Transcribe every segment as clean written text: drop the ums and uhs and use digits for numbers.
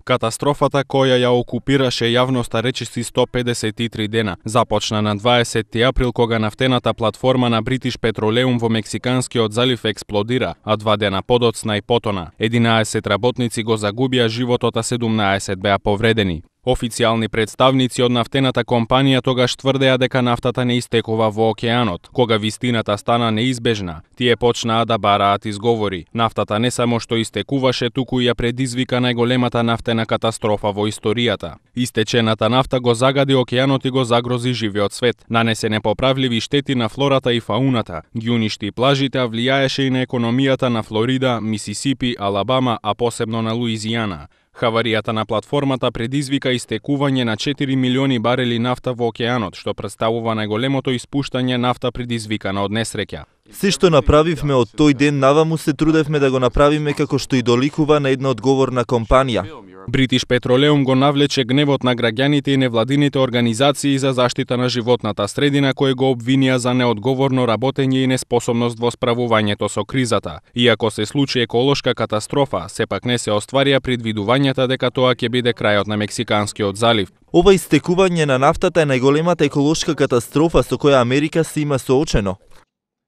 Катастрофата која ја окупираше јавноста речиси 153 дена започна на 20 април кога нафтената платформа на Бритиш Петролеум во Мексиканскиот залив експлодира, а 2 дена подоцна и потона. 11 работници го загубија животот, а 17 беа повредени. Официјални представници од нафтената компанија тогаш тврдеа дека нафтата не истекува во океанот. Кога вистината стана неизбежна, тие почнаа да бараат изговори. Нафтата не само што истекуваше, туку ја предизвика најголемата нафтена катастрофа во историјата. Истечената нафта го загади океанот и го загрози живиот свет. Нанесе непоправливи штети на флората и фауната, ги уништи плажите, а влијаеше и на економијата на Флорида, Мисисипи, Алабама, а посебно на Луизијана. Хаваријата на платформата предизвика истекување на 4 милиони барели нафта во океанот, што претставува најголемото испуштање нафта предизвикано од несреќа. Се што направивме од тој ден наваму се трудевме да го направиме како што и доликува на една одговорна компанија. Бритиш Петролеум го навлече гневот на граѓаните и невладините организации за заштита на животната средина, кои го обвинија за неодговорно работење и неспособност во справувањето со кризата. Иако се случи еколошка катастрофа, сепак не се остварија предвидувањата дека тоа ќе биде крајот на Мексиканскиот залив. Ова истекување на нафтата е најголемата еколошка катастрофа со која Америка се има соочено.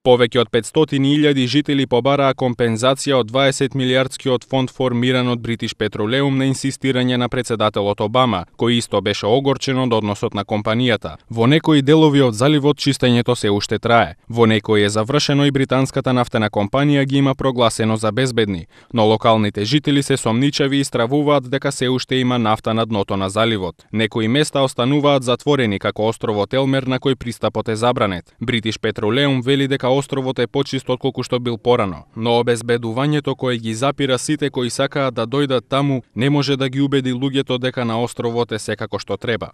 Повеќе од 500.000 жители побараа компензација од 20 милијардскиот фонд формиран од Бритиш Петролеум на инсистирање на председателот Обама, кој исто беше огорчен од односот на компанијата. Во некои делови од заливот чистењето се уште трае. Во некои е завршено и британската нафтена компанија ги има прогласено за безбедни, но локалните жители се сомничави и стравуваат дека се уште има нафта на дното на заливот. Некои места остануваат затворени како островот Елмер на кој пристапот е забранет. Бритиш Петролеум вели дека островот е почист отколку што бил порано, но обезбедувањето кое ги запира сите кои сакаат да дојдат таму не може да ги убеди луѓето дека на островот е секако што треба.